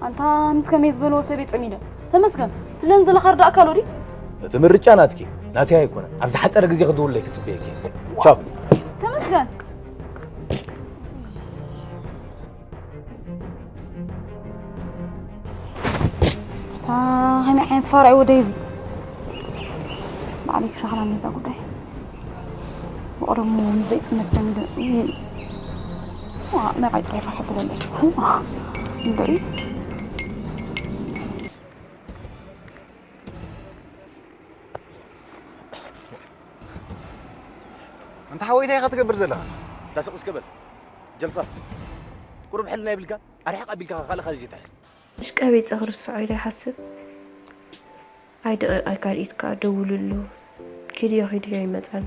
ኣንታ ምስ ከመይ ዝበልዎ ሰብ እየ ጸሚደ። ተመስገን፣ ትብለን ዘለኻ ርዳእካ ኣሎ ድዩ? እቲ ምርጫ ናትኪ፣ ናተይ ኣይኮነን። ኣብ ዝሓጸረ ግዜ ክድውለይ ክጽበየኪ። ቻው። ተመስገን። ኣታ ከመይ ዓይነት ፋራ እዩ ወደይ እዚ? ባዕለይ ክሻኽላ ነዛ ጉዳይ። ብቐደሙ ምስ ዘይጽመት ጸሚዱ። ዋ፣ መርዓይ ጥራይ ፋሕ ብለለይ። እንዶይ። ኣንታ ሓወይ እንታይ ኢኻ ትገብር ዘለኻ? ዳስቕ እስከ በል ጀልፋ። ቁሩብ ሕልና የብልካ? ኣርሒቕ ኣቢልካ ካልእ ካልእ ዘይትሕዝ። እሽ ቀቢጸ ክርስዖ ኢለ ይሓስብ። ኣይደቂቕ ኣይካልኢት ከኣ ደውልሉ። ኪድዮ ኪድዮ ኣይመጻን።